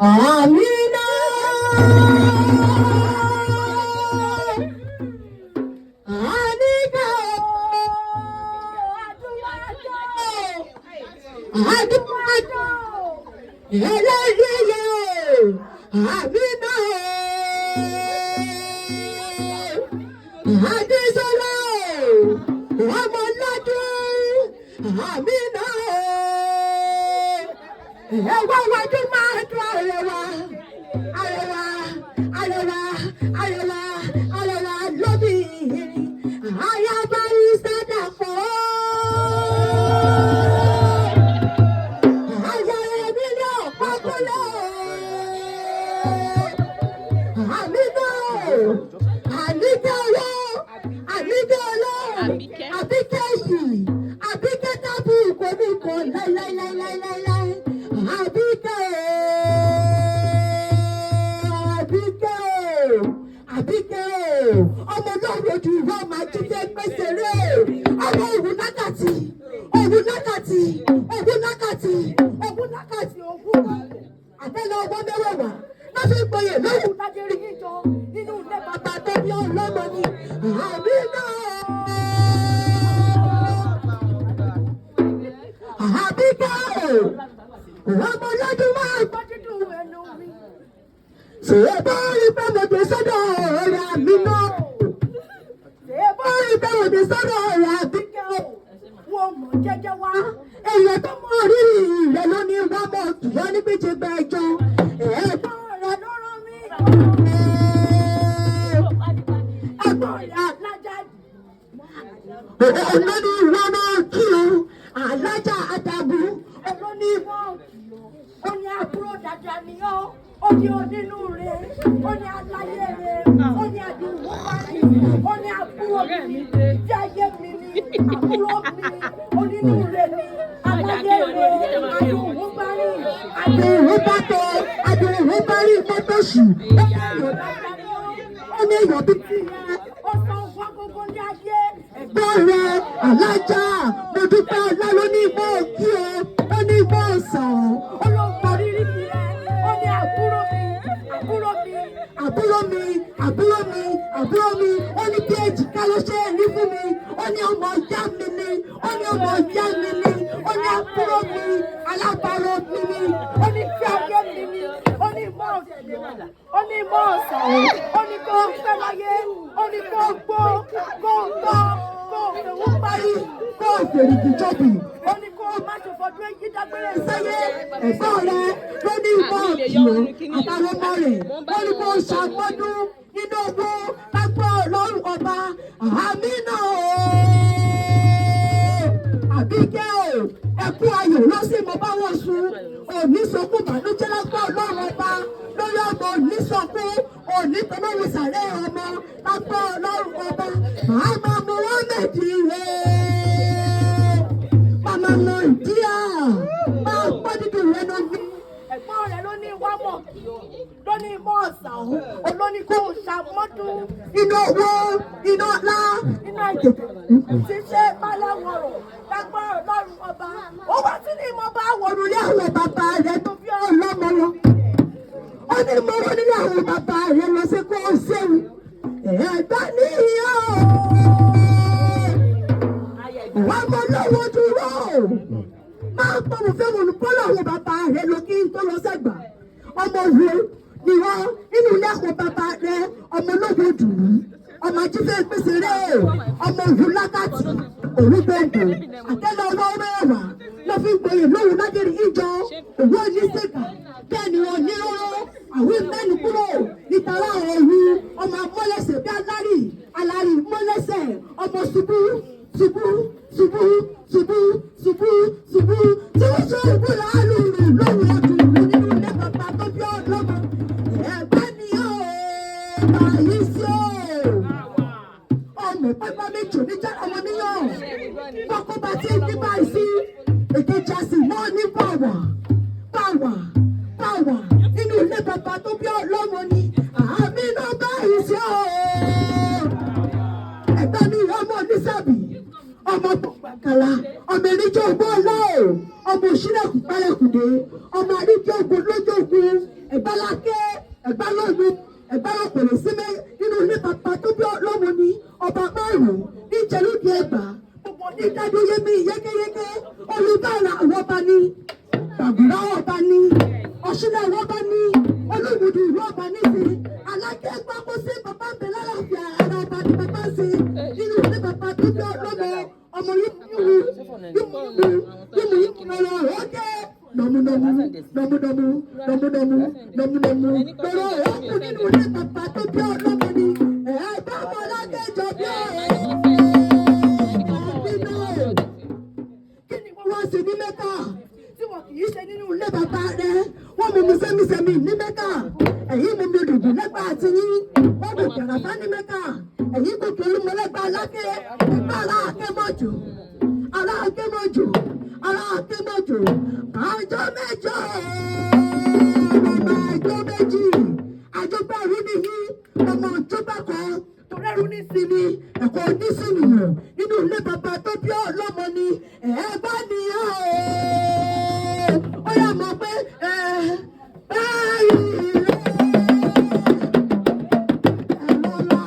Àmínà. Àníkà àdúrà ẹlẹ́yẹyẹ àmínà àdísọ́lá ọmọládùn àmínà ẹwà wájú máa dún arẹwà arẹwà arẹwà arẹwà arẹwà lóbìnrin ayaba ìsádàpọ̀. Aya ẹbí ní ọ̀pákúnlẹ̀. Àmínà àníkẹ́ ọlọ́ àníkẹ́ ọlọ́ Àbíkẹ́. Àbíkẹ́ yìí àbíkẹ́ tábù kò ní kò láíláíláíláíláí àbíkẹ́ àbíkẹ́ àbíkẹ́ ọmọ olóòrò ojú ìwọ máa jíjẹ pèsè rẹ ọmọ òwú lákàtì òwú lákàtì òwú lákàtì òwú lákàtì òwú àtẹlẹ ọwọ́ mẹ́wẹ̀ẹ̀wá lọ́sọ̀ ìgboyè lóhùn lájẹrí yíjọ nínú ilé bàbá tó bí ọlọ́mọ ni àmì náà. Àbíkẹ́ ọmọ ọlọ́dún máa gbọ́ dídùn ẹnu mi. Ṣé bá rí pé mo dé sọ́dọ̀ ọ̀rẹ́ àmì náà? Ṣé bá rí pé mo dé sọ́dọ̀ ọ̀rẹ́ Àbíkẹ́ o? Wọ́n mọ̀ jẹ́jẹ́ wá. Èèyàn tó mọ rírì rẹ̀ ló ní wọ́n mọ̀ kìí ní gbèjè gbẹ́jọ. Ẹ̀gbọ́n rẹ̀ ló rán mi. Ẹ̀gbọ́n rẹ̀ alájà olóní wọn máa kí o alájà àdàbù olóní wọn kí o ó ní àbúrò dàda ni ó ó ní onínú rẹ ó ní aláyé rẹ ó ní àdúgbò parí ó ní àbúrò mi tí ayé mi ni àbúrò mi onínú rẹ ni aláyé rẹ àdúgbò parí àdúgbò bàtọ àdúgbò parí mọ́tòṣì ó ní èèyàn bíi ti yẹn ó sọ fún agogo ní ayé ẹ̀gbọ́n rẹ̀ alájà mo dúpẹ́ ọlá ló ní ìmọ̀ òkú o ó ní ìmọ̀ ọ̀sán ó ló ń mọ rírì rẹ̀ ó ní àbúrò mi àbúrò mi àbúrò mi àbúrò mi àbúrò mi ó ní bí èjìká ló ṣe é rí fún mi ó ní ọmọ ìyá mi ni ó ní ọmọ ìyá mi ni ó ní àbúrò mi alábàárò mi ni ó ní tí ayé mi ni ó ní ìmọ̀ ọ̀sán ó ní ìmọ̀ ọ̀sán ó ní kó fẹ́ láyé ó ní kó gbó kó tọ́ kó fòwú parí kó fèrèkì jọ̀bì ó ní kó má ṣe fọdún èyí dágbére sáyé ẹ̀gbọ́n rẹ ló ní ìmọ̀ ọ̀kìọ́ àtàwọn ọmọ rẹ̀ ó ní kó ṣàmọ́dún nínú owó lágbó ọlọ́run ọba àmínà àbíkẹ́ o ẹkú ayò ló sì mọ bá wọn sùn òní sọkún bànújẹ́ lágbó ọlọ́run ọba lórí ọmọ òní sọkún òní tọ́lọ́wọ́ sàrẹ́ ọmọ lágbó ọlọ́run ọba màmá Muhammed rẹ̀ màmá Nàìjíríà máa gbọ́ dídùn rẹ̀ ló ní. Ẹ̀gbọ́n rẹ̀ ló ní wámọ̀ ló ní mọ́ ọ̀sán olóní kó ṣàmọ́dún inú owó iná ńlá iná ìtètè ṣiṣẹ́ báláwọ̀rọ̀ lágbára ọlọ́run ọba ó wá sí ní ìmọ̀ bá wọ̀rùn lé àwọn bàbá rẹ̀ tó fi ọlọ́mọ lọ ó ní mọ́rọ́ nílé àwọn bàbá rẹ̀ lọ sí kó o ṣeun ẹ̀ẹ́dá níyàn wọ́n mọ lọ́wọ́ dúró máa ń pọ̀mù fẹ́ wọn kọ́ lọ́wọ́ bàbá rẹ̀ lọ kí n tó lọ sẹ́gbà ọmọ wo ni wọ́n nínú ilé ẹ̀kọ́ bàbá rẹ̀ ọmọ ológo dùnú ọmọ ajífẹ́ pèsè rẹ̀ ọmọ òwú lákàtì òwú gbòǹgbò àtẹ́lẹ̀ ọwọ́ mẹ́wàá ló fi gboyè lóhùn ládìrí ìjọ òwú oníṣègà bẹ́ẹ̀ ni wọ́n ní rọ́rọ́ àwọn mẹ́nu kúrò nítara òru ọmọ amọ́lẹ́sẹ̀ bí alárì alárì mọ́lẹ́sẹ̀ ọmọ ṣubú ṣubú ṣubú ṣubú ṣubú ṣubú tí wọ́n ṣubú láàlùrù lóhùn ọdún nínú ilé bàbá tó bí ọlọ́mọ ẹ̀gbẹ́ ni ó báyìí sí ó ọmọ pápá méjì oníjà ọmọ níyàn kókó bá ti ní báyìí sí èkejì àsì náà ní bàwà bàwà bàwà nínú ilé bàbá tó bí ọlọ́mọ ni àmì náà báyìí sí ó ẹ̀gbọ́n mi ọmọ onísàbí ọmọ gbàgàlà ọmọ eréjọ ògbó ọlọ́ọ̀ ọmọ òṣìlẹ̀kùn pálẹ̀kùndé ọmọ àríjọ ògùn lójú ògùn Ẹ̀gbá Láké, Ẹ̀gbá lóru, Ẹ̀gbá lọkọ̀rọ̀ símẹ́ nínú ilé bàbá tó bí ọlọ́mọ ni ọba márùn-ún níjẹ̀lúdì Ẹ̀gbá. Gbogbo onídàájọ́ yémi yékéyéké, olùbára àwọn ọba ni, gbàgùrá ọba ni, ọ̀ṣunlẹ̀ ọba ni, olùmùdù ìlú ọba ní sí. Aláké gbáko sí bàbá ń bẹ lálàáfíà ara ọba ni bàbá ń ṣe nínú ilé bàbá tó bí ọlọ́mọ ọmọ yìí yìí lọ́rọ̀ òkè nọmúnọmú nọmúnọmú nọmúnọmú nọmúnọmú lọ́rọ̀ òkú nínú ilé bàbá tó bí ọlọ́mọ ni ẹ̀ẹ́dá ọmọlákẹ́jọ bí ọ̀rẹ́ kí ni wọ́n wá ṣe ní Mẹ́kà tí wọ́n kì í ṣe nínú ilé bàbá rẹ̀? Wọ́n mú mi sẹ́mi-sẹ́mi ní Mẹ́kà, ẹ̀yìn mú mi dùdù lẹ́gbàá àti yín. Wọ́n dùn kàràfá ní Mẹ́kà, ẹ̀yìn gòkè olúmọlẹ́gbàá aláké. Ẹ̀gbá aláàkémọ̀jò, aláàkémọ̀jò, aláàkémọ̀jò, àjọ mẹ́jọ, ọmọ àjọ méjì, àjọgbàrú nìyí, ọmọ òjọba kan torẹ́rú ní sinmi ẹ̀kọ́ onísìnìyàn nínú ilé bàbá tó bí ọlọ́mọ ni ẹ̀ẹ́gbá nìyàn ó yà mọ̀ pé ẹ̀ báyìí rẹ̀ ẹ̀ lọ́la.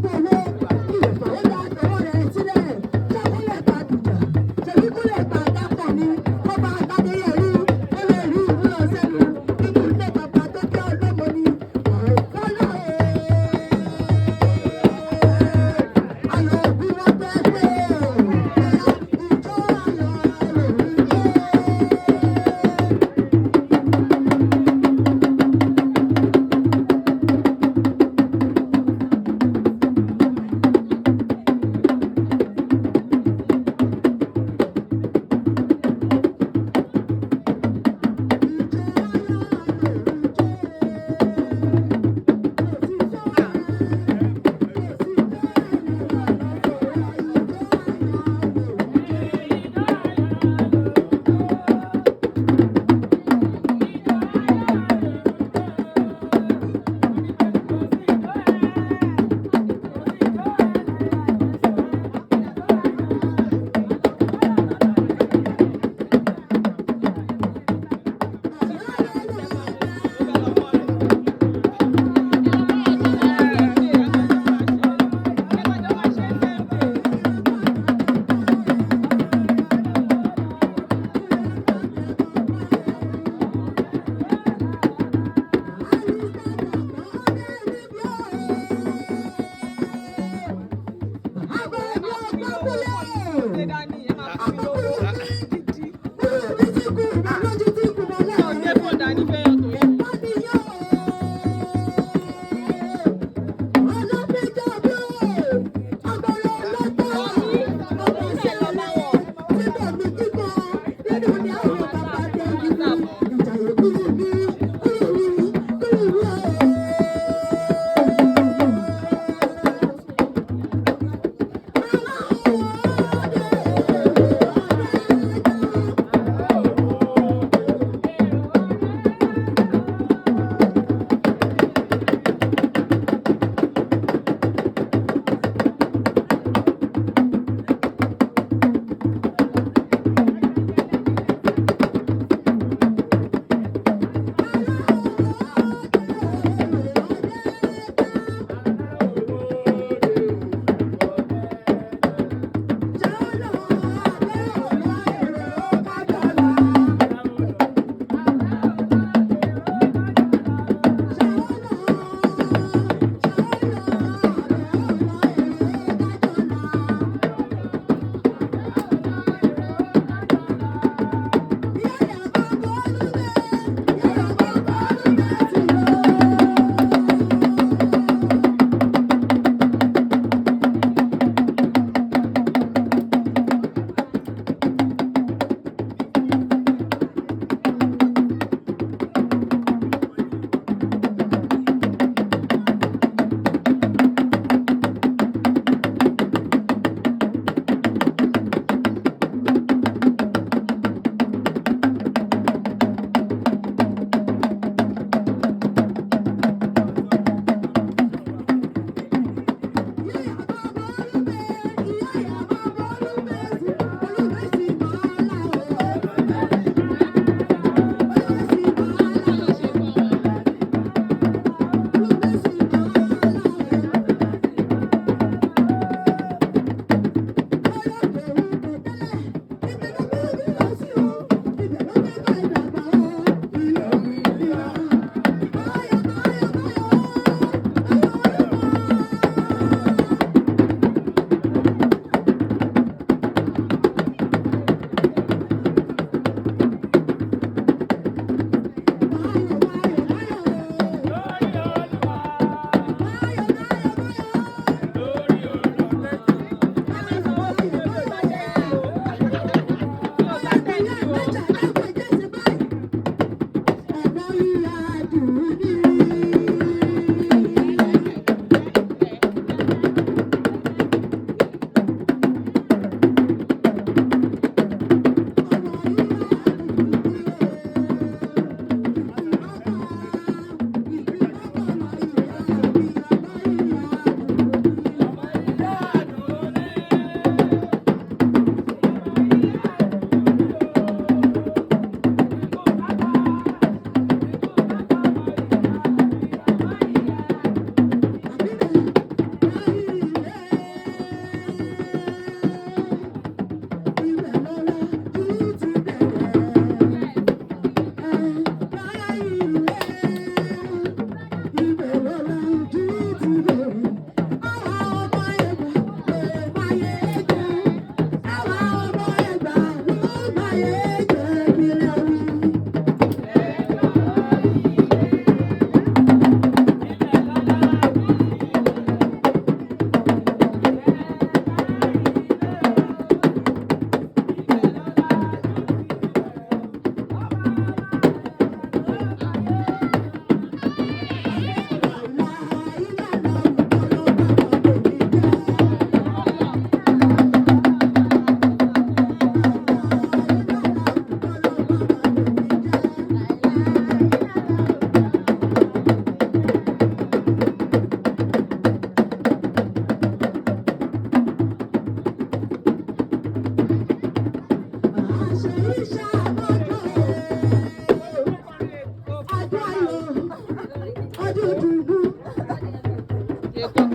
Polongo owó ìwẹ̀fà ó dá tọwọ́ rẹ̀ sílẹ̀. Ṣé kúlẹ̀ pa dùjà? Ṣèbí kúlẹ̀ pa dápọ̀ ni? Kó bá Adéyẹ rí, ó lè rí ìwúlọ sẹ́nu. Nínú ilé bàbá tó jẹ́ ọlọ́mọ ni. Ọ̀rọ̀ ayọ̀ òbí wọn fẹ́ pé ìjọ ayọ̀ lòún jẹ́.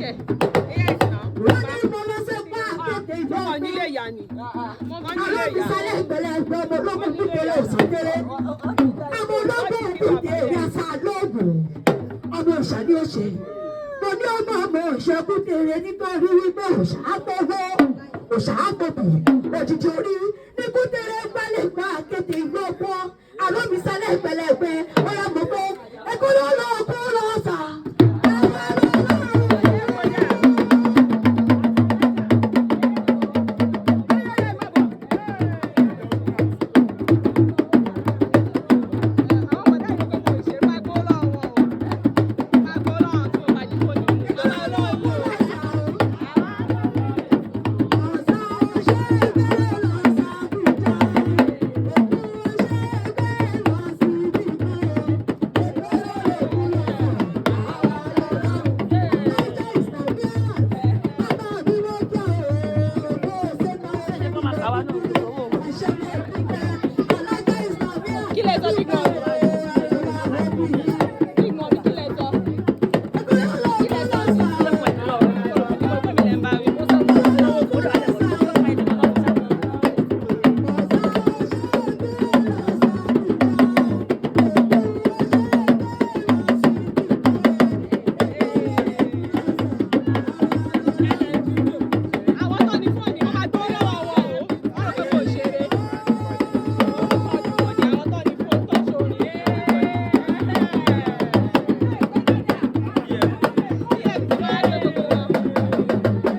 Kẹ̀. Yes now. Wọ́n ní mo lọ sí pa àkété ìjọ Wọ́n nílé ìyá ni. Wọ́n nílé ìyá. Alóbìsálẹ̀ ìgbẹ̀lẹ̀ ẹgbẹ́ ọmọ ológun kúkéré òsàkéré. Ọmọ ológun kúkéré àṣà lóògùn. Ọmọ òṣà ni ó ṣe. Mo ní ọmọ ọmọ òṣà kúkéré nítorí wípé òṣà á gbowó. Òṣà á gbòbì. Òjijì orí ní kúkéré gbálẹ̀ gba àkété ìlú ọgbọ́n. Alóbìsálẹ̀ ìgbẹ̀lẹ̀ ẹgbẹ́ ọ̀yà gbogbo. Ẹkú ló lọ kú lọ sà. Àwọn ọmọdé àyè pé mo ṣe máa gbó lọ́wọ́ wọn o. Máa gbó lọ́wọ́ tí mo bá jí fóònù mi. Máa lọ́wọ́ o. Kí lẹ sọ, big mummy? Big mummy, kí lẹ sọ? Kí lẹ sọ sí? Mo pè mí lẹ́ ń bá wí. Mo sọ fún Àwọn tó ní fóònù, wọ́n máa gbó lọ́wọ́ wọn o. Wọ́n rò pé mo ṣeré. Àwọn tó ní fóònù, àwọn tó ní fóònù tó ṣorí. Ilé ìtura gbé gbogbo wọn.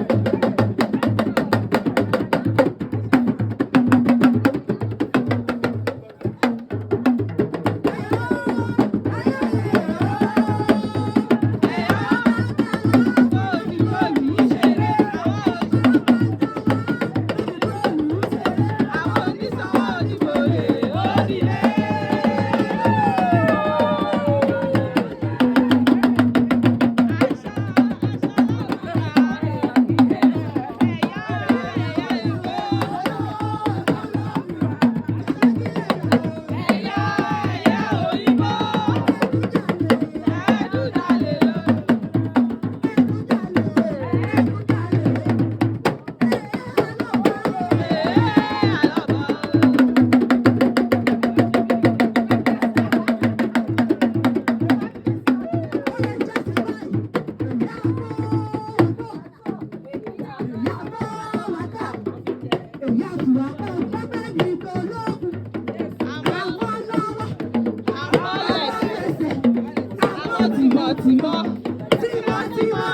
Àwọn tìmọ̀tìmọ̀ tìmọ̀tìmọ̀.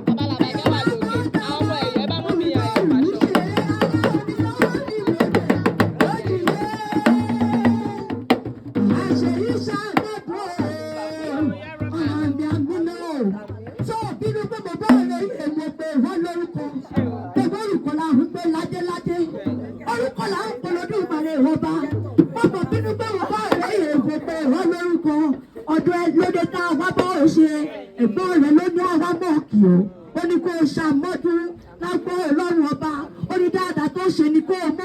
Bàbá làbàjẹ́ wà lókè, àwọn ọmọ ẹ̀yẹ bá mú mi yàn ẹ̀ pàṣọ. Orúkọ là ń polodú ìmọ̀lẹ̀ ìwọ̀ba. Bọ́bọ̀ bínú pé wọ́n bá ọ̀rẹ́ ìrèkò pé wọ́n lórúkọ. Ọ̀dọ̀ ẹ lóde tá a wá bọ́ ò ṣe. Ẹ̀gbọ́n rẹ̀ ló ní àwa mọ̀ kì ó. Ó ní kó o ṣàmọ́dún lágbó Ọlọ́run ọba. Ó ní dáadáa tó ṣe ni kó o mọ̀.